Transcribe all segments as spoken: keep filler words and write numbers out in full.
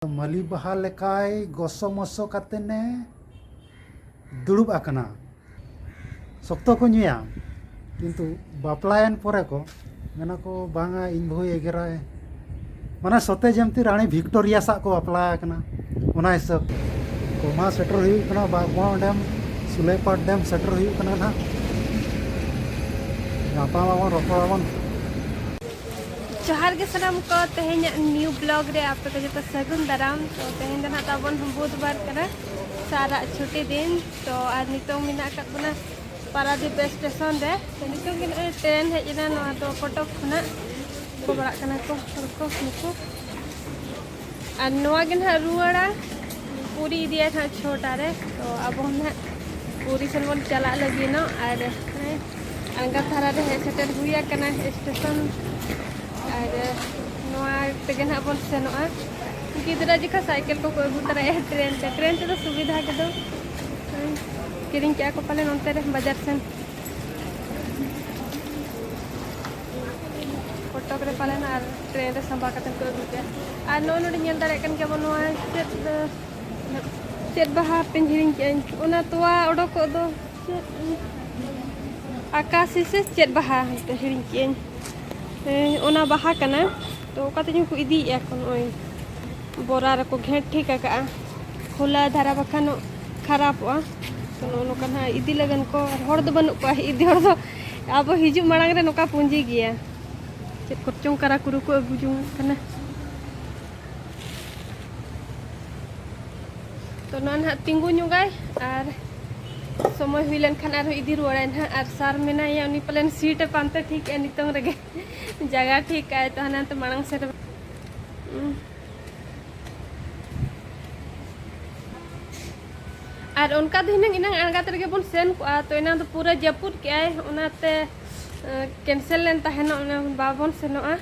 ᱢᱟᱹᱞᱤ ᱵᱟᱦᱟ ᱞᱮᱠᱟᱭ ᱜᱚᱥᱚ ᱢᱚᱥᱚ ᱠᱟᱛᱮᱱᱮ ᱫᱩᱲᱩᱵ ᱟᱠᱟᱱᱟ᱾ ᱥᱚᱠᱛᱚ ᱠᱚ ᱧᱩᱭᱟ, ᱠᱤᱱᱛᱩ ᱵᱟᱯᱞᱟᱭᱮᱱ ᱯᱚᱨᱮ ᱠᱚ ᱢᱮᱱᱟ ᱠᱚ, "ᱵᱟᱝᱟ, ᱤᱧ ᱵᱟᱹᱦᱩᱭ ᱮᱜᱮᱨᱟᱭ", ᱢᱟᱱᱮ ᱥᱚᱛᱮ ᱡᱮᱢᱛᱤ ᱨᱟᱱᱤ ᱵᱷᱤᱠᱴᱳᱨᱤᱭᱟ ᱥᱟᱜ ᱠᱚ ᱵᱟᱯᱞᱟ ᱟᱠᱟᱱᱟ᱾ ᱚᱱᱟ ᱦᱤᱥᱟᱹᱵ ᱛᱮ ᱠᱚᱢᱟ ᱥᱮᱴᱮᱨ ᱦᱩᱭᱩᱜ ᱠᱟᱱᱟ ᱵᱟᱜᱽᱵᱚᱱ ᱰᱮᱢ, ᱥᱩᱞᱟᱹᱭᱯᱟᱲ ᱰᱮᱢ ᱥᱮᱴᱮᱨ ᱦᱩᱭᱩᱜ ᱠᱟᱱᱟ ᱱᱟᱦᱟᱜ᱾ ᱧᱟᱯᱟᱢ ᱟᱵᱚᱱ, ᱨᱚᱯᱚᱲ ᱟᱵᱚᱱ᱾ ᱡᱚᱦᱟᱨ ᱜᱮ ᱥᱟᱱᱟᱢ ᱠᱚ, ᱛᱮᱦᱮᱧᱟᱜ ᱱᱤᱭᱩ ᱵᱞᱚᱜ ᱨᱮ ᱟᱯᱮ ᱠᱚ ᱡᱚᱛᱚ ᱥᱟᱹᱜᱩᱱ ᱫᱟᱨᱟᱢ᱾ ᱛᱚ ᱛᱮᱦᱮᱧ ᱫᱚ ᱱᱟᱦᱟᱜ ᱛᱟᱵᱚᱱ ᱵᱩᱫᱷᱵᱟᱨ ᱠᱟᱱᱟ, ᱥᱟᱨᱟᱜ ᱪᱷᱩᱴᱤ ᱫᱤᱱ᱾ ᱛᱚ ᱟᱨ ᱱᱤᱛᱚᱝ ᱢᱮᱱᱟᱜ ᱟᱠᱟᱫ ᱵᱚᱱᱟ ᱯᱟᱨᱟᱫᱤᱯ ᱥᱴᱮᱥᱚᱱ ᱨᱮ᱾ ᱛᱚ ᱱᱤᱛᱚᱝ ᱜᱮ ᱱᱚᱜᱼᱚᱭ ᱴᱨᱮᱱ ᱦᱮᱡ ᱮᱱᱟ, ᱱᱚᱣᱟ ᱫᱚ ᱠᱚᱴᱚᱠ ᱠᱷᱚᱱᱟᱜ᱾ ᱠᱚ ᱵᱟᱲᱟᱜ ᱠᱟᱱᱟ ᱠᱚ ᱦᱚᱲ ᱠᱚ ᱱᱩᱠᱩ᱾ ᱟᱨ ᱱᱚᱣᱟ ᱜᱮ ᱱᱟᱦᱟᱜ ᱨᱩᱣᱟᱹᱲᱟ, ᱯᱩᱨᱤ ᱤᱫᱤᱭᱟᱭ ᱱᱟᱦᱟᱜ ᱪᱷᱚᱴᱟ ᱨᱮ᱾ ᱛᱚ ᱟᱵᱚ ᱦᱚᱸ ᱱᱟᱦᱟᱜ ᱯᱩᱨᱤ ᱥᱮᱱ ᱵᱚᱱ ᱪᱟᱞᱟᱜ ᱞᱟᱹᱜᱤᱫ ᱱᱚᱜ᱾ ᱟᱨ ᱟᱬᱜᱟᱛ ᱫᱷᱟᱨᱟ ᱨᱮ ᱦᱮᱡ ᱥᱮᱴᱮᱨ ᱦᱩᱭ ᱟᱠᱟᱱᱟ ᱥᱴᱮᱥᱚᱱ᱾ ᱟᱨ ᱱᱚᱣᱟ ᱛᱮᱜᱮ ᱱᱟᱦᱟᱜ ᱵᱚᱱ ᱥᱮᱱᱚᱜᱼᱟ᱾ ᱜᱤᱫᱽᱨᱟᱹ ᱡᱚᱠᱷᱟ ᱥᱟᱭᱠᱮᱞ ᱠᱚᱠᱚ ᱟᱹᱜᱩ ᱛᱚᱨᱟᱭᱟ ᱴᱨᱮᱱ ᱛᱮ, ᱴᱨᱮᱱ ᱛᱮᱫᱚ ᱥᱩᱵᱤᱫᱷᱟ ᱜᱮᱫᱚ᱾ ᱠᱤᱨᱤᱧ ᱠᱮᱜᱼᱟ ᱠᱚ ᱯᱟᱞᱮ ᱱᱚᱱᱛᱮ ᱨᱮ ᱵᱟᱡᱟᱨ ᱥᱮᱱ᱾ ᱠᱚᱴᱚᱠ ᱨᱮ ᱯᱟᱞᱮᱱ ᱟᱨ ᱴᱨᱮᱱ ᱨᱮ ᱥᱟᱸᱵᱟ ᱠᱟᱛᱮ ᱠᱚ ᱟᱹᱜᱩ ᱠᱮᱜᱼᱟ᱾ ᱟᱨ ᱱᱚᱜᱼᱚᱭ ᱱᱚᱰᱮ ᱧᱮᱞ ᱫᱟᱲᱮᱭᱟᱜ ᱠᱟᱱ ᱜᱮᱭᱟ ᱵᱚᱱ, ᱱᱚᱣᱟ ᱪᱮᱫ, ᱪᱮᱫ ᱵᱟᱦᱟ ᱦᱟᱯᱮᱧ ᱦᱤᱲᱤᱧ ᱠᱮᱜᱼᱟᱹᱧ, ᱚᱱᱟ ᱛᱚᱣᱟ ᱚᱰᱚᱠᱚᱜ ᱫᱚ, ᱪᱮᱫ ᱟᱠᱟᱥᱤ ᱥᱮ ᱪᱮᱫ ᱵᱟᱦᱟ ᱦᱟᱱᱛᱮ ᱦᱤᱲᱤᱧ ᱠᱮᱜᱼᱟᱹᱧ᱾ ᱦᱮᱸ, ᱚᱱᱟ ᱵᱟᱦᱟ ᱠᱟᱱᱟ᱾ ᱛᱚ ᱚᱠᱟ ᱛᱮᱪᱚᱝ ᱠᱚ ᱤᱫᱤᱭᱮᱜᱼᱟ ᱠᱚ, ᱱᱚᱜᱼᱚᱭ ᱵᱚᱨᱟ ᱨᱮᱠᱚ ᱜᱷᱮᱸᱴ ᱴᱷᱤᱠ ᱟᱠᱟᱜᱼᱟ, ᱠᱷᱩᱞᱟᱹ ᱫᱷᱟᱨᱟ ᱵᱟᱠᱷᱟᱱ ᱠᱷᱟᱨᱟᱯᱚᱜᱼᱟ᱾ ᱛᱚ ᱱᱚᱜᱼᱚ ᱱᱚᱝᱠᱟ ᱱᱟᱦᱟᱜ ᱤᱫᱤ ᱞᱟᱹᱜᱤᱫ ᱠᱚ, ᱟᱨ ᱦᱚᱲ ᱫᱚ ᱵᱟᱹᱱᱩᱜ ᱠᱚᱣᱟ ᱤᱫᱤ ᱦᱚᱲ ᱫᱚ᱾ ᱟᱵᱚ ᱦᱤᱡᱩᱜ ᱢᱟᱲᱟᱝ ᱨᱮ ᱱᱚᱝᱠᱟ ᱯᱩᱸᱡᱤ ᱜᱮᱭᱟ, ᱪᱮᱫ ᱠᱚᱪᱚᱝ ᱠᱟᱨᱟ ᱠᱩᱨᱩ ᱠᱚ ᱟᱹᱜᱩ ᱡᱚᱝ ᱠᱟᱱᱟ᱾ ᱛᱚ ᱱᱚᱣᱟ ᱱᱟᱦᱟᱜ ᱛᱤᱸᱜᱩ ᱧᱚᱜᱟᱭ ᱟᱨ ᱥᱚᱢᱚᱭ ᱦᱩᱭ ᱞᱮᱱᱠᱷᱟᱱ ᱟᱨᱦᱚᱸ ᱤᱫᱤ ᱨᱩᱣᱟᱹᱲᱟᱭ ᱱᱟᱦᱟᱜ᱾ ᱟᱨ ᱥᱟᱨ ᱢᱮᱱᱟᱭᱟ, ᱩᱱᱤ ᱯᱟᱞᱮᱱ ᱥᱤᱴ ᱮ ᱯᱟᱱᱛᱮ ᱴᱷᱤᱠ ᱮᱜᱼᱟ ᱱᱤᱛᱚᱝ ᱨᱮᱜᱮ᱾ ᱡᱟᱭᱜᱟ ᱴᱷᱤᱠ ᱠᱟᱭ ᱛᱚ ᱦᱟᱱᱮ ᱦᱟᱱᱛᱮ ᱢᱟᱲᱟᱝ ᱥᱮᱫ ᱨᱮ᱾ ᱩᱸ᱾ ᱟᱨ ᱚᱱᱠᱟ ᱫᱚ ᱦᱩᱱᱟᱹᱝ ᱮᱱᱟᱝ ᱟᱬᱜᱟᱛ ᱨᱮᱜᱮ ᱵᱚᱱ ᱥᱮᱱ ᱠᱚᱜᱼᱟ, ᱛᱚ ᱮᱱᱟᱝ ᱫᱚ ᱯᱩᱨᱟᱹ ᱡᱟᱹᱯᱩᱫ ᱠᱮᱜᱼᱟᱭ, ᱚᱱᱟᱛᱮ, ᱮᱸ, ᱠᱮᱱᱥᱮᱞ ᱞᱮᱱ ᱛᱟᱦᱮᱱᱚᱜ, ᱚᱱᱟ ᱵᱟᱵᱚᱱ ᱥᱮᱱᱚᱜᱼᱟ,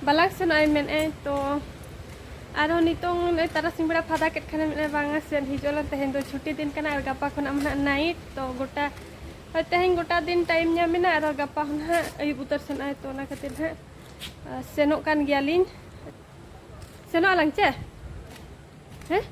ᱵᱟᱞᱟᱝ ᱥᱮᱱᱚᱜᱼᱟᱭ ᱢᱮᱱᱮᱫᱼᱟᱭ᱾ ᱛᱚ ᱟᱨᱦᱚᱸ ᱱᱤᱛᱚᱝ ᱱᱚᱜᱼᱚᱭ ᱛᱟᱨᱟᱥᱤᱧ ᱵᱮᱲᱟ ᱯᱷᱟᱫᱟ ᱠᱮᱫ ᱠᱷᱟᱱᱮ ᱢᱮᱱᱮᱫᱼᱟᱭ, "ᱵᱟᱝᱟ, ᱥᱮᱱ ᱦᱤᱡᱩᱜ ᱟᱞᱟᱝ, ᱛᱮᱦᱮᱧ ᱫᱚ ᱪᱷᱩᱴᱤ ᱫᱤᱱ ᱠᱟᱱᱟ ᱟᱨ ᱜᱟᱯᱟ ᱠᱷᱚᱱᱟᱜ ᱢᱟ ᱱᱟᱦᱟᱜ ᱱᱟᱭᱤᱴ", ᱛᱚ ᱜᱚᱴᱟ, ᱦᱳᱭ, ᱛᱮᱦᱮᱧ ᱜᱚᱴᱟ ᱫᱤᱱ ᱴᱟᱭᱤᱢ ᱧᱟᱢ ᱢᱮᱱᱟᱜᱼᱟ, ᱟᱨᱦᱚᱸ ᱜᱟᱯᱟ ᱦᱚᱸ ᱱᱟᱦᱟᱜ ᱟᱹᱭᱩᱵ ᱩᱛᱟᱹᱨ ᱥᱮᱱᱚᱜᱼᱟᱭ᱾ ᱛᱚ ᱚᱱᱟ ᱠᱷᱟᱹᱛᱤᱨ ᱱᱟᱦᱟᱜ, ᱟᱨ ᱥᱮᱱᱚᱜ ᱠᱟᱱ ᱜᱮᱭᱟᱞᱤᱧ᱾ ᱥᱮᱱᱚᱜ ᱟᱞᱟᱝ ᱪᱮ? ᱦᱮᱸ?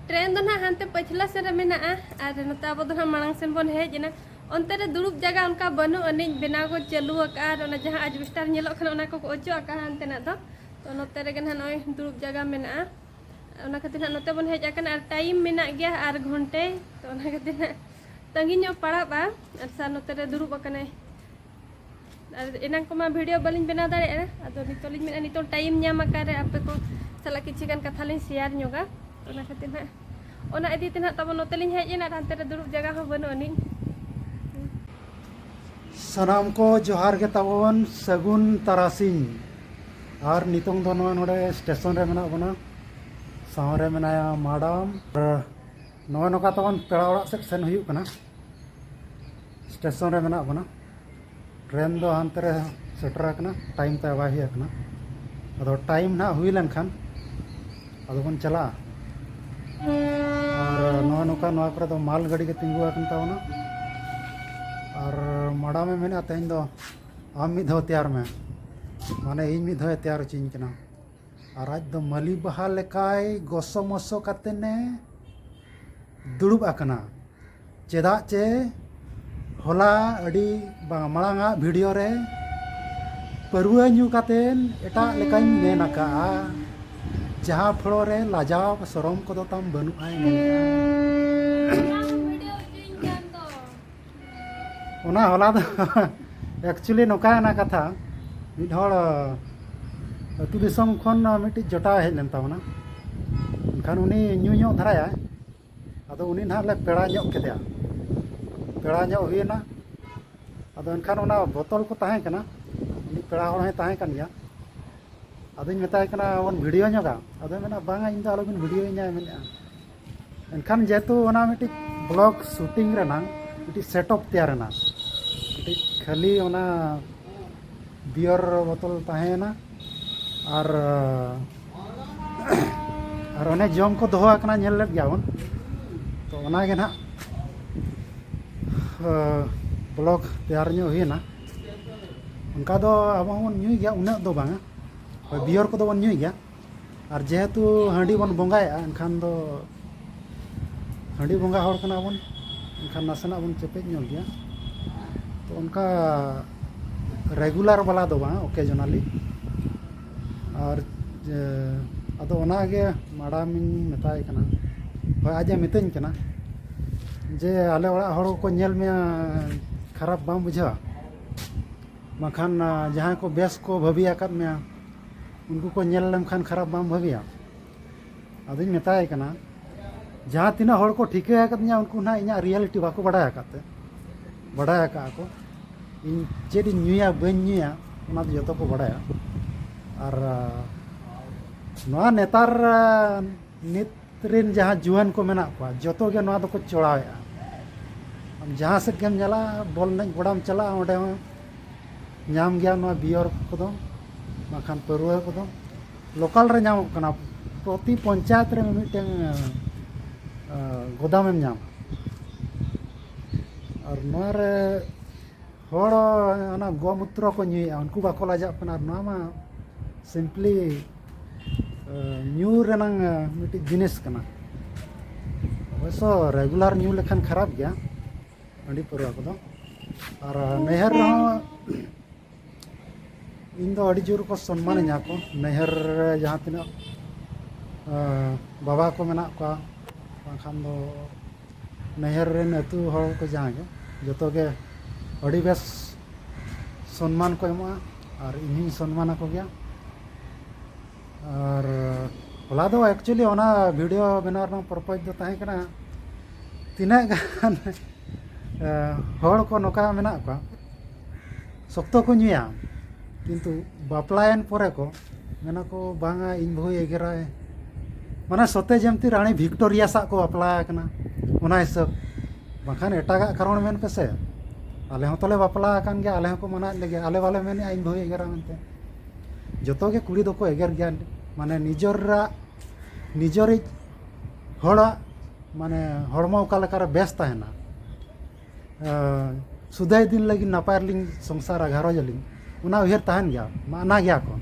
ᱴᱨᱮᱱ ᱫᱚ ᱱᱟᱦᱟᱜ ᱦᱟᱱᱛᱮ ᱯᱟᱹᱪᱷᱞᱟ ᱥᱮᱱ ᱨᱮ ᱢᱮᱱᱟᱜᱼᱟ, ᱟᱨ ᱱᱚᱛᱮ ᱟᱵᱚ ᱫᱚ ᱱᱟᱦᱟᱜ ᱢᱟᱲᱟᱝ ᱥᱮᱱ ᱵᱚᱱ ᱦᱮᱡ ᱮᱱᱟ᱾ ᱚᱱᱛᱮ ᱨᱮ ᱫᱩᱲᱩᱵ ᱡᱟᱭᱜᱟ ᱚᱱᱠᱟ ᱵᱟᱹᱱᱩᱜ ᱟᱹᱱᱤᱡ, ᱵᱮᱱᱟᱣ ᱠᱚ ᱪᱟᱹᱞᱩ ᱟᱠᱟᱫᱼᱟ, ᱟᱨ ᱚᱱᱟ ᱡᱟᱦᱟᱸ ᱟᱡᱵᱮᱥᱴᱟᱨ ᱧᱮᱞᱚᱜ ᱠᱟᱱᱟ, ᱚᱱᱟ ᱠᱚᱠᱚ ᱚᱪᱚᱜ ᱟᱠᱟᱫᱼᱟ ᱦᱟᱱᱛᱮᱱᱟᱜ ᱫᱚ᱾ ᱛᱚ ᱱᱚᱛᱮ ᱨᱮᱜᱮ ᱱᱟᱦᱟᱜ ᱱᱚᱜᱼᱚᱭ ᱫᱩᱲᱩᱵ ᱡᱟᱭᱜᱟ ᱢᱮᱱᱟᱜᱼᱟ᱾ ᱚᱱᱟ ᱠᱷᱟᱹᱛᱤᱨ ᱱᱟᱦᱟᱜ ᱱᱚᱛᱮ ᱵᱚᱱ ᱦᱮᱡ ᱟᱠᱟᱱᱟ, ᱟᱨ ᱴᱟᱭᱤᱢ ᱢᱮᱱᱟᱜ ᱜᱮᱭᱟ ᱟᱨ ᱜᱷᱚᱱᱴᱮ, ᱛᱚ ᱚᱱᱟ ᱠᱷᱟᱹᱛᱤᱨ ᱱᱟᱦᱟᱜ ᱛᱟᱺᱜᱤ ᱧᱚᱜ ᱯᱟᱲᱟᱜᱼᱟ᱾ ᱟᱨ ᱥᱟᱨ ᱱᱚᱛᱮ ᱨᱮ ᱫᱩᱲᱩᱵ ᱟᱠᱟᱱᱟᱭ, ᱟᱨ ᱮᱱᱟᱝ ᱠᱚᱢᱟ ᱵᱷᱤᱰᱤᱭᱳ ᱵᱟᱹᱞᱤᱧ ᱵᱮᱱᱟᱣ ᱫᱟᱲᱮᱭᱟᱜᱼᱟ᱾ ᱟᱫᱚ ᱱᱤᱛᱚᱜ ᱞᱤᱧ ᱢᱮᱱᱟ, ᱱᱤᱛᱚᱜ ᱴᱟᱭᱤᱢ ᱧᱟᱢ ᱟᱠᱟᱫ ᱨᱮ ᱟᱯᱮ ᱠᱚ ᱥᱟᱞᱟᱜ ᱠᱤᱪᱷᱩ ᱜᱟᱱ ᱠᱟᱛᱷᱟ ᱞᱤᱧ ᱥᱮᱭᱟᱨ ᱧᱚᱜᱟ᱾ ᱚᱱᱟ ᱠᱷᱟᱹᱛᱤᱨ ᱱᱟᱦᱟᱜ, ᱚᱱᱟ ᱤᱫᱤ ᱛᱮ ᱱᱟᱦᱟᱜ ᱛᱟᱵᱚ ᱱᱚᱛᱮ ᱞᱤᱧ ᱦᱮᱡ ᱮᱱᱟ, ᱟᱨ ᱦᱟᱱᱛᱮ ᱨᱮ ᱫᱩᱲᱩᱵ ᱡᱟᱭᱜᱟ ᱦᱚᱸ ᱵᱟᱹᱱᱩᱜ ᱟᱹᱱᱤᱡ᱾ ᱥᱟᱱᱟᱢ ᱠᱚ ᱡᱚᱦᱟᱨ ᱜᱮ ᱛᱟᱵᱚᱱ, ᱥᱟᱹᱜᱩᱱ ᱛᱟᱨᱟᱥᱤᱧ᱾ ᱟᱨ ᱱᱤᱛᱚᱝ ᱫᱚ ᱱᱚᱜᱼᱚᱭ ᱱᱚᱰᱮ ᱥᱴᱮᱥᱚᱱ ᱨᱮ ᱢᱮᱱᱟᱜ ᱵᱚᱱᱟ, ᱥᱟᱶ ᱨᱮ ᱢᱮᱱᱟᱭᱟ ᱢᱟᱰᱟᱢ᱾ ᱟᱨ ᱱᱚᱜᱼᱚᱭ ᱱᱚᱝᱠᱟ ᱛᱟᱵᱚᱱ ᱯᱮᱲᱟ ᱚᱲᱟᱜ ᱥᱮᱫ ᱥᱮᱱ ᱦᱩᱭᱩᱜ ᱠᱟᱱᱟ᱾ ᱥᱴᱮᱥᱚᱱ ᱨᱮ ᱢᱮᱱᱟᱜ ᱵᱚᱱᱟ, ᱴᱨᱮᱱ ᱫᱚ ᱦᱟᱱᱛᱮ ᱨᱮ ᱥᱮᱴᱮᱨ ᱟᱠᱟᱱᱟ, ᱴᱟᱭᱤᱢ ᱛᱮ ᱵᱟᱭ ᱦᱩᱭ ᱟᱠᱟᱱᱟ᱾ ᱟᱫᱚ ᱴᱟᱭᱤᱢ ᱱᱟᱦᱟᱜ ᱦᱩᱭ ᱞᱮᱱᱠᱷᱟᱱ ᱟᱫᱚ ᱵᱚᱱ ᱪᱟᱞᱟᱜᱼᱟ᱾ ᱟᱨ ᱱᱚᱜᱼᱚᱭ ᱱᱚᱝᱠᱟ ᱱᱚᱣᱟ ᱠᱚᱨᱮ ᱫᱚ ᱢᱟᱞ ᱜᱟᱹᱰᱤ ᱜᱮ ᱛᱤᱸᱜᱩ ᱟᱠᱟᱱ ᱛᱟᱵᱚᱱᱟ᱾ ᱟᱨ ᱢᱟᱰᱟᱢᱮ ᱢᱮᱱᱮᱫᱼᱟ, "ᱛᱮᱦᱮᱧ ᱫᱚ ᱟᱢ ᱢᱤᱫ ᱫᱷᱟᱣ ᱛᱮᱭᱟᱨ ᱢᱮ", ᱢᱟᱱᱮ ᱤᱧ ᱢᱤᱫ ᱫᱷᱟᱣᱮ ᱛᱮᱭᱟᱨ ᱦᱚᱪᱚᱧ ᱠᱟᱱᱟ᱾ ᱟᱨ ᱟᱡ ᱫᱚ ᱢᱟᱹᱞᱤ ᱵᱟᱦᱟ ᱞᱮᱠᱟᱭ ᱜᱚᱥᱚ ᱢᱚᱥᱚ ᱠᱟᱛᱮᱱᱮ ᱫᱩᱲᱩᱵ ᱟᱠᱟᱱᱟ᱾ ᱪᱮᱫᱟᱜ ᱪᱮ ᱦᱚᱞᱟ ᱟᱹᱰᱤ ᱵᱟᱝ ᱢᱟᱲᱟᱝ ᱟᱜ ᱵᱷᱤᱰᱤᱭᱳ ᱨᱮ ᱯᱟᱹᱨᱣᱟᱹ ᱧᱩ ᱠᱟᱛᱮᱱ ᱮᱴᱟᱜ ᱞᱮᱠᱟᱧ ᱢᱮᱱ ᱟᱠᱟᱜᱼᱟ, ᱡᱟᱦᱟᱸ ᱯᱷᱚᱲᱚ ᱨᱮ ᱞᱟᱡᱟᱣ ᱥᱚᱨᱚᱢ ᱠᱚᱫᱚ ᱛᱟᱢ ᱵᱟᱹᱱᱩᱜᱼᱟᱭ ᱢᱮᱱᱮᱫᱼᱟ᱾ ᱚᱱᱟ ᱦᱚᱞᱟ ᱫᱚ ᱮᱠᱪᱩᱭᱮᱞᱤ ᱱᱚᱝᱠᱟᱭᱮᱱᱟ ᱠᱟᱛᱷᱟ, ᱢᱤᱫ ᱦᱚᱲ ᱟᱹᱛᱩ ᱫᱤᱥᱚᱢ ᱠᱷᱚᱱ ᱢᱤᱫᱴᱤᱡ ᱡᱚᱴᱟᱣ ᱦᱮᱡ ᱞᱮᱱ ᱛᱟᱵᱚᱱᱟ᱾ ᱮᱱᱠᱷᱟᱱ ᱩᱱᱤ ᱧᱩ ᱧᱚᱜ ᱫᱷᱟᱨᱟᱭᱟ, ᱟᱫᱚ ᱩᱱᱤ ᱱᱟᱦᱟᱜ ᱞᱮ ᱯᱮᱲᱟ ᱧᱚᱜ ᱠᱮᱫᱮᱭᱟ᱾ ᱯᱮᱲᱟ ᱧᱚᱜ ᱦᱩᱭᱮᱱᱟ, ᱟᱫᱚ ᱮᱱᱠᱷᱟᱱ ᱚᱱᱟ ᱵᱚᱛᱚᱞ ᱠᱚ ᱛᱟᱦᱮᱸ ᱠᱟᱱᱟ, ᱩᱱᱤ ᱯᱮᱲᱟ ᱦᱚᱲ ᱦᱚᱸᱭ ᱛᱟᱦᱮᱸ ᱠᱟᱱ ᱜᱮᱭᱟ᱾ ᱟᱫᱚᱧ ᱢᱮᱛᱟᱭ ᱠᱟᱱᱟ, "ᱵᱚᱱ ᱵᱷᱤᱰᱤᱭᱳ ᱧᱚᱜᱟ?" ᱟᱫᱚᱭ ᱢᱮᱱᱟ, "ᱵᱟᱝᱟ, ᱤᱧ ᱫᱚ ᱟᱞᱚᱵᱤᱱ ᱵᱷᱤᱰᱤᱭᱳᱧᱟ", ᱢᱮᱱᱮᱫᱼᱟ᱾ ᱮᱱᱠᱷᱟᱱ ᱡᱮᱦᱮᱛᱩ ᱚᱱᱟ ᱢᱤᱫᱴᱤᱡ ᱵᱞᱚᱜ ᱥᱩᱴᱤᱝ ᱨᱮᱱᱟᱝ ᱢᱤᱫᱴᱤᱡ ᱥᱮᱴᱚᱯ ᱛᱮᱭᱟᱨ ᱮᱱᱟ, ᱢᱤᱫᱴᱤᱡ ᱠᱷᱟᱹᱞᱤ ᱚᱱᱟ ᱵᱤᱭᱚᱨ ᱵᱚᱛᱚᱞ ᱛᱟᱦᱮᱸᱭᱮᱱᱟ, ᱟᱨ ᱟᱨ ᱚᱱᱮ ᱡᱚᱢ ᱠᱚ ᱫᱚᱦᱚ ᱟᱠᱟᱱᱟ, ᱧᱮᱞ ᱞᱮᱫ ᱜᱮᱭᱟ ᱵᱚᱱ᱾ ᱛᱚ ᱚᱱᱟᱜᱮ ᱱᱟᱦᱟᱜ ᱵᱞᱚᱜ ᱛᱮᱭᱟᱨ ᱧᱚᱜ ᱦᱩᱭᱮᱱᱟ᱾ ᱚᱱᱠᱟ ᱫᱚ ᱟᱵᱚ ᱦᱚᱸᱵᱚᱱ ᱧᱩᱭ ᱜᱮᱭᱟ, ᱩᱱᱟᱹᱜ ᱫᱚ ᱵᱟᱝᱟ᱾ ᱦᱳᱭ, ᱵᱤᱭᱚᱨ ᱠᱚᱫᱚ ᱵᱚᱱ ᱧᱩᱭ ᱜᱮᱭᱟ᱾ ᱟᱨ ᱡᱮᱦᱮᱛᱩ ᱦᱟᱺᱰᱤ ᱵᱚᱱ ᱵᱚᱸᱜᱟᱭᱮᱜᱼᱟ, ᱮᱱᱠᱷᱟᱱ ᱫᱚ ᱦᱟᱺᱰᱤ ᱵᱚᱸᱜᱟ ᱦᱚᱲ ᱠᱟᱱᱟ ᱵᱚᱱ, ᱮᱱᱠᱷᱟᱱ ᱱᱟᱥᱮᱱᱟᱜ ᱵᱚᱱ ᱪᱮᱯᱮᱡ ᱧᱚᱜ ᱜᱮᱭᱟ᱾ ᱛᱚ ᱚᱱᱠᱟ ᱨᱮᱜᱩᱞᱟᱨ ᱵᱟᱞᱟ ᱫᱚ ᱵᱟᱝ, ᱚᱠᱮᱡᱚᱱᱟᱞᱤ᱾ ᱟᱨ ᱡᱮ, ᱟᱫᱚ ᱚᱱᱟᱜᱮ ᱢᱟᱰᱟᱢᱤᱧ ᱢᱮᱛᱟᱭ ᱠᱟᱱᱟ, ᱦᱳᱭ, ᱟᱡ ᱮ ᱢᱤᱛᱟᱹᱧ ᱠᱟᱱᱟ ᱡᱮ, ᱟᱞᱮ ᱚᱲᱟᱜ ᱦᱚᱲ ᱠᱚ ᱧᱮᱞ ᱢᱮᱭᱟ, ᱠᱷᱟᱨᱟᱯ ᱵᱟᱢ ᱵᱩᱡᱷᱟᱹᱣᱟ? ᱵᱟᱝᱠᱷᱟᱱ, ᱟ, ᱡᱟᱦᱟᱸᱭ ᱠᱚ ᱵᱮᱥ ᱠᱚ ᱵᱷᱟᱹᱵᱤ ᱟᱠᱟᱫ ᱢᱮᱭᱟ, ᱩᱱᱠᱩ ᱠᱚ ᱧᱮᱞ ᱞᱮᱢᱠᱷᱟᱱ ᱠᱷᱟᱨᱟᱯ ᱵᱟᱢ ᱵᱷᱟᱹᱵᱤᱭᱟ? ᱟᱫᱚᱧ ᱢᱮᱛᱟᱭ ᱠᱟᱱᱟ, ᱡᱟᱦᱟᱸ ᱛᱤᱱᱟᱹᱜ ᱦᱚᱲ ᱠᱚ ᱴᱷᱤᱠᱟᱹ ᱟᱠᱟᱫᱤᱧᱟ, ᱩᱱᱠᱩ ᱱᱟᱦᱟᱜ ᱤᱧᱟᱹᱜ ᱨᱤᱭᱮᱞᱤᱴᱤ ᱵᱟᱠᱚ ᱵᱟᱰᱟᱭ ᱟᱠᱟᱫ ᱛᱮ, ᱵᱟᱰᱟᱭ ᱟᱠᱟᱫᱼᱟ ᱠᱚ ᱤᱧ ᱪᱮᱫ ᱤᱧ ᱧᱩᱭᱟ ᱵᱟᱹᱧ ᱧᱩᱭᱟ, ᱚᱱᱟ ᱫᱚ ᱡᱚᱛᱚ ᱠᱚ ᱵᱟᱰᱟᱭᱟ᱾ ᱟᱨ, ᱟ, ᱱᱚᱣᱟ ᱱᱮᱛᱟᱨ, ᱟ, ᱱᱤᱛ ᱨᱮᱱ ᱡᱟᱦᱟᱸ ᱡᱩᱣᱟᱹᱱ ᱠᱚ ᱢᱮᱱᱟᱜ ᱠᱚᱣᱟ, ᱡᱚᱛᱚ ᱜᱮ ᱱᱚᱣᱟ ᱫᱚᱠᱚ ᱪᱚᱲᱟᱣᱮᱫᱼᱟ᱾ ᱟᱢ ᱡᱟᱦᱟᱸ ᱥᱮᱫ ᱜᱮᱢ ᱧᱮᱞᱟ, ᱵᱚᱞ ᱮᱱᱮᱡ ᱜᱚᱰᱟᱢ ᱪᱟᱞᱟᱜᱼᱟ, ᱚᱸᱰᱮ ᱦᱚᱸ ᱧᱟᱢ ᱜᱮᱭᱟ ᱱᱚᱣᱟ ᱵᱤᱭᱚᱨ ᱠᱚᱫᱚ, ᱵᱟᱝᱠᱷᱟᱱ ᱯᱟᱹᱨᱣᱟᱹ ᱠᱚᱫᱚ᱾ ᱞᱳᱠᱟᱞ ᱨᱮ ᱧᱟᱢᱚᱜ ᱠᱟᱱᱟ, ᱯᱨᱚᱛᱤ ᱯᱚᱧᱪᱟᱭᱮᱛ ᱨᱮ ᱢᱤᱫᱴᱮᱱ, ᱟ, ᱜᱚᱫᱟᱢᱮᱢ ᱧᱟᱢᱟ᱾ ᱟᱨ ᱱᱚᱣᱟ ᱨᱮ ᱦᱚᱲ ᱚᱱᱟ ᱜᱚᱢᱩᱛᱨᱚ ᱠᱚ ᱧᱩᱭᱮᱫᱼᱟ, ᱩᱱᱠᱩ ᱵᱟᱠᱚ ᱞᱟᱡᱟᱜ ᱠᱟᱱᱟ᱾ ᱟᱨ ᱱᱚᱣᱟ ᱢᱟ ᱥᱤᱢᱯᱞᱤ, ᱟ, ᱧᱩ ᱨᱮᱱᱟᱝ, ᱟ, ᱢᱤᱫᱴᱤᱡ ᱡᱤᱱᱤᱥ ᱠᱟᱱᱟ᱾ ᱚᱵᱚᱥᱥᱚ ᱨᱮᱜᱩᱞᱟᱨ ᱧᱩ ᱞᱮᱠᱷᱟᱱ ᱠᱷᱟᱨᱟᱯ ᱜᱮᱭᱟ ᱦᱟᱺᱰᱤ ᱯᱟᱹᱨᱣᱟᱹ ᱠᱚᱫᱚ᱾ ᱟᱨ ᱱᱟᱹᱭᱦᱟᱹᱨ ᱨᱮᱦᱚᱸ ᱤᱧ ᱫᱚ ᱟᱹᱰᱤ ᱡᱳᱨ ᱠᱚ ᱥᱚᱱᱢᱟᱱᱤᱧᱟ ᱠᱚ, ᱱᱟᱹᱭᱦᱟᱹᱨ ᱨᱮ ᱡᱟᱦᱟᱸ ᱛᱤᱱᱟᱹᱜ, ᱟ, ᱵᱟᱵᱟ ᱠᱚ ᱢᱮᱱᱟᱜ ᱠᱚᱣᱟ, ᱵᱟᱝᱠᱷᱟᱱ ᱫᱚ ᱱᱟᱹᱭᱦᱟᱹᱨ ᱨᱮᱱ ᱟᱹᱛᱩ ᱦᱚᱲ ᱠᱚ ᱡᱟᱦᱟᱸ ᱜᱮ, ᱡᱚᱛᱚ ᱜᱮ ᱟᱹᱰᱤ ᱵᱮᱥ ᱥᱚᱱᱢᱟᱱ ᱠᱚ ᱮᱢᱚᱜᱼᱟ, ᱟᱨ ᱤᱧ ᱦᱚᱸᱧ ᱥᱚᱱᱢᱟᱱ ᱟᱠᱚ ᱜᱮᱭᱟ᱾ ᱟᱨ ᱦᱚᱞᱟ ᱫᱚ actually ᱚᱱᱟ ᱵᱷᱤᱰᱤᱭᱳ ᱵᱮᱱᱟᱣ ᱨᱮᱱᱟᱜ ᱯᱚᱨᱯᱚᱡᱽ ᱫᱚ ᱛᱟᱦᱮᱸ ᱠᱟᱱᱟ, ᱛᱤᱱᱟᱹᱜ ᱜᱟᱱ ᱮ, ᱦᱚᱲ ᱠᱚ ᱱᱚᱝᱠᱟ ᱢᱮᱱᱟᱜ ᱠᱚᱣᱟ, ᱥᱚᱠᱛᱚ ᱠᱚ ᱧᱩᱭᱟ, ᱠᱤᱱᱛᱩ ᱵᱟᱯᱞᱟᱭᱮᱱ ᱯᱚᱨᱮ ᱠᱚ ᱢᱮᱱᱟ ᱠᱚ, "ᱵᱟᱝᱟ, ᱤᱧ ᱵᱟᱹᱦᱩᱭ ᱮᱜᱮᱨᱟᱭ", ᱢᱟᱱᱮ ᱥᱚᱛᱮ ᱡᱮᱢᱛᱤ ᱨᱟᱱᱤ ᱵᱷᱤᱠᱴᱳᱨᱤᱭᱟ ᱥᱟᱜ ᱠᱚ ᱵᱟᱯᱞᱟ ᱟᱠᱟᱱᱟ, ᱚᱱᱟ ᱦᱤᱥᱟᱹᱵ᱾ ᱵᱟᱝᱠᱷᱟᱱ ᱮᱴᱟᱜᱟᱜ ᱠᱟᱨᱚᱱ ᱢᱮᱱ ᱯᱮᱥᱮ, ᱟᱞᱮ ᱦᱚᱸ ᱛᱚᱞᱮ ᱵᱟᱯᱞᱟ ᱟᱠᱟᱱ ᱜᱮᱭᱟ, ᱟᱞᱮ ᱦᱚᱸᱠᱚ ᱢᱟᱱᱟᱣᱮᱫ ᱞᱮᱜᱮᱭᱟ, ᱟᱞᱮ ᱵᱟᱞᱮ ᱢᱮᱱᱮᱜᱼᱟ ᱤᱧ ᱵᱟᱹᱦᱩᱭ ᱮᱜᱮᱨᱟ ᱢᱮᱱᱛᱮ᱾ ᱡᱚᱛᱚ ᱜᱮ ᱠᱩᱲᱤ ᱫᱚᱠᱚ ᱮᱜᱮᱨ ᱜᱮᱭᱟ, ᱢᱟᱱᱮ ᱱᱤᱡᱚᱨᱟᱜ, ᱱᱤᱡᱚᱨᱤᱡ ᱦᱚᱲᱟᱜ, ᱢᱟᱱᱮ ᱦᱚᱲᱢᱚ ᱚᱠᱟ ᱞᱮᱠᱟᱨᱮ ᱵᱮᱥ ᱛᱟᱦᱮᱱᱟ, ᱮ, ᱥᱩᱫᱟᱹᱭ ᱫᱤᱱ ᱞᱟᱹᱜᱤᱫ ᱱᱟᱯᱟᱭ ᱨᱮᱞᱤᱧ ᱥᱚᱝᱥᱟᱨᱟ, ᱜᱷᱟᱨᱚᱸᱡᱽ ᱟᱹᱞᱤᱧ, ᱚᱱᱟ ᱩᱭᱦᱟᱹᱨ ᱛᱟᱦᱮᱱ ᱜᱮᱭᱟ, ᱢᱟᱱᱟ ᱜᱮᱭᱟ ᱠᱚ᱾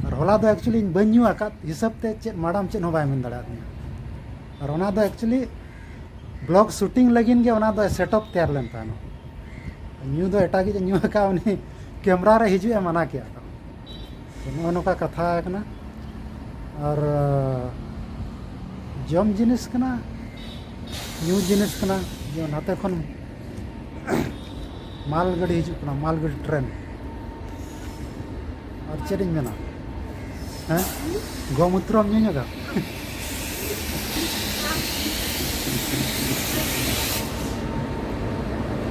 ᱟᱨ ᱦᱚᱞᱟ ᱫᱚ actually ᱤᱧ ᱵᱟᱹᱧ ᱧᱩ ᱟᱠᱟᱫ ᱦᱤᱥᱟᱹᱵ ᱛᱮ ᱪᱮᱫ ᱢᱟᱰᱟᱢ ᱪᱮᱫ ᱦᱚᱸ ᱵᱟᱭ ᱢᱮᱱ ᱫᱟᱲᱮᱭᱟᱫᱤᱧᱟ᱾ ᱟᱨ ᱚᱱᱟ ᱫᱚ actually vlog shooting ᱞᱟᱹᱜᱤᱫ ᱜᱮ ᱚᱱᱟ ᱫᱚ set up ᱛᱮᱭᱟᱨ ᱞᱮᱱ ᱛᱟᱦᱮᱱᱟ᱾ ᱧᱩ ᱫᱚ ᱮᱴᱟᱜᱤᱡ ᱮ ᱧᱩ ᱟᱠᱟᱫ, ᱩᱱᱤ ᱠᱮᱢᱨᱟ ᱨᱮ ᱦᱤᱡᱩᱜ ᱮ ᱢᱟᱱᱟ ᱠᱮᱫᱟ ᱠᱚ᱾ ᱛᱚ, ᱱᱚᱜᱼᱚ ᱱᱚᱝᱠᱟ ᱠᱟᱛᱷᱟ ᱠᱟᱱᱟ᱾ ᱟᱨ ᱡᱚᱢ ᱡᱤᱱᱤᱥ ᱠᱟᱱᱟ, ᱧᱩ ᱡᱤᱱᱤᱥ ᱠᱟᱱᱟ᱾ ᱡᱮᱢᱚᱱ ᱱᱟᱛᱮ ᱠᱷᱚᱱ ᱢᱟᱞ ᱜᱟᱹᱰᱤ ᱦᱤᱡᱩᱜ ᱠᱟᱱᱟ, ᱢᱟᱞ ᱜᱟᱹᱰᱤ, ᱴᱨᱮᱱ᱾ ᱟᱨ ᱪᱮᱫ ᱤᱧ ᱢᱮᱱᱟ? ᱦᱮᱸ, ᱜᱚᱢᱩᱛᱨᱚᱢ ᱧᱩ ᱧᱚᱜᱟ᱾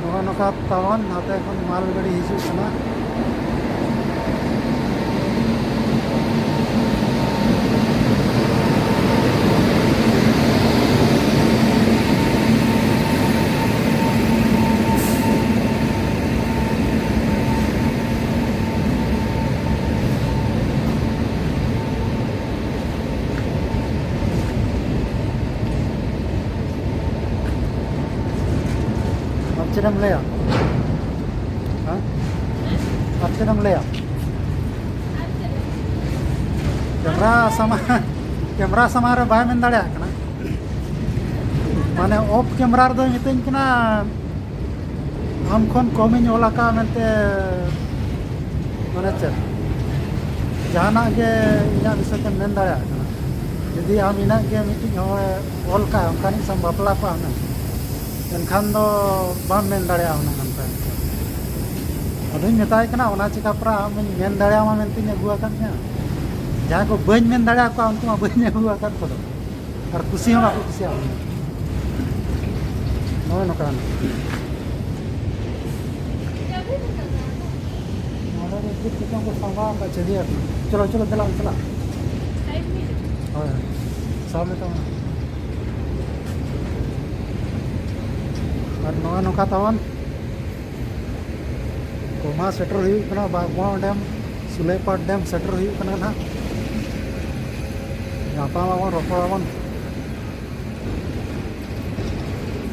ᱱᱚᱜᱼᱚ ᱱᱚᱝᱠᱟ ᱛᱟᱵᱚᱱ ᱱᱟᱛᱮ ᱠᱷᱚᱱ ᱢᱟᱞ ᱜᱟᱹᱰᱤ ᱦᱤᱡᱩᱜ ᱠᱟᱱᱟ᱾ ᱟᱨ ᱪᱮᱫ ᱮᱢ ᱞᱟᱹᱭᱟ? ᱦᱮᱸ? ᱟᱨ ᱪᱮᱫ ᱮᱢ ᱞᱟᱹᱭᱟ? ᱠᱮᱢᱨᱟ ᱥᱟᱢᱟᱝ, ᱠᱮᱢᱨᱟ ᱥᱟᱢᱟᱝ ᱨᱮ ᱵᱟᱭ ᱢᱮᱱ ᱫᱟᱲᱮᱭᱟᱜ ᱠᱟᱱᱟ᱾ ᱢᱟᱱᱮ, ᱚᱯᱷ ᱠᱮᱢᱨᱟ ᱨᱮᱫᱚᱭ ᱢᱤᱛᱟᱹᱧ ᱠᱟᱱᱟ, "ᱟᱢ ᱠᱷᱚᱱ ᱠᱚᱢᱤᱧ ᱚᱞ ᱟᱠᱟᱫᱼᱟ" ᱢᱮᱱᱛᱮ, ᱢᱟᱱᱮ ᱪᱮᱫ, ᱡᱟᱦᱟᱱᱟᱜ ᱜᱮ ᱤᱧᱟᱹᱜ ᱵᱤᱥᱚᱭ ᱛᱮᱢ ᱢᱮᱱ ᱫᱟᱲᱮᱭᱟᱜ ᱠᱟᱱᱟ᱾ ᱡᱩᱫᱤ ᱟᱢ ᱤᱱᱟᱹᱜ ᱜᱮ ᱢᱤᱫᱴᱤᱡ ᱦᱚᱲᱮ ᱚᱞ ᱠᱟᱜᱼᱟ, ᱚᱱᱠᱟᱱᱤᱡ ᱥᱟᱶ ᱵᱟᱯᱞᱟ ᱠᱚᱜᱼᱟ ᱦᱩᱱᱟᱹᱝ, ᱮᱱᱠᱷᱟᱱ ᱫᱚ ᱵᱟᱢ ᱢᱮᱱ ᱫᱟᱲᱮᱭᱟᱜᱼᱟ ᱦᱩᱱᱟᱹᱝ ᱚᱱᱠᱟ᱾ ᱟᱫᱚᱧ ᱢᱮᱛᱟᱭ ᱠᱟᱱᱟ, "ᱚᱱᱟ ᱪᱤᱠᱟ ᱯᱮᱨᱟ ᱟᱢᱤᱧ ᱢᱮᱱ ᱫᱟᱲᱮᱭᱟᱢᱟ ᱢᱮᱱᱛᱮᱧ ᱟᱹᱜᱩ ᱟᱠᱟᱫ ᱢᱮᱭᱟ? ᱡᱟᱦᱟᱸᱭ ᱠᱚ ᱵᱟᱹᱧ ᱢᱮᱱ ᱫᱟᱲᱮᱭᱟᱠᱚᱣᱟ, ᱩᱱᱠᱩ ᱢᱟ ᱵᱟᱹᱧ ᱟᱹᱜᱩ ᱟᱠᱟᱫ ᱠᱚᱫᱚ, ᱟᱨ ᱠᱩᱥᱤ ᱦᱚᱸ ᱵᱟᱠᱚ ᱠᱩᱥᱤᱭᱟᱜᱼᱟ ᱦᱩᱱᱟᱹᱝ᱾" ᱱᱚᱜᱼᱚᱭ ᱱᱚᱝᱠᱟᱱ᱾ ᱱᱚᱰᱮ ᱫᱚ ᱪᱮᱫ ᱠᱚᱪᱚᱝ ᱠᱚ ᱥᱟᱢᱵᱟᱣ ᱟᱠᱟᱫ ᱪᱤᱲᱤᱭᱟ ᱠᱷᱟᱱᱟ᱾ ᱪᱚᱞᱚ, ᱪᱚᱞᱚ, ᱫᱮᱞᱟ ᱵᱚᱱ ᱪᱟᱞᱟᱜ᱾ ᱦᱳᱭ, ᱦᱳᱭ᱾ ᱥᱟᱵ ᱢᱮ ᱛᱟᱵᱚᱱᱟ᱾ ᱟᱨ ᱱᱚᱜᱼᱚᱭ ᱱᱚᱝᱠᱟ ᱛᱟᱵᱚᱱ ᱠᱚᱢᱟ ᱥᱮᱴᱮᱨ ᱦᱩᱭᱩᱜ ᱠᱟᱱᱟ, ᱵᱟᱜᱽᱢᱚᱦᱚᱱ ᱰᱮᱢ, ᱥᱩᱞᱟᱹᱭᱯᱟᱲ ᱰᱮᱢ ᱥᱮᱴᱮᱨ ᱦᱩᱭᱩᱜ ᱠᱟᱱᱟ ᱱᱟᱦᱟᱜ᱾ ᱧᱟᱯᱟᱢ ᱟᱵᱚᱱ, ᱨᱚᱯᱚᱲ ᱟᱵᱚᱱ᱾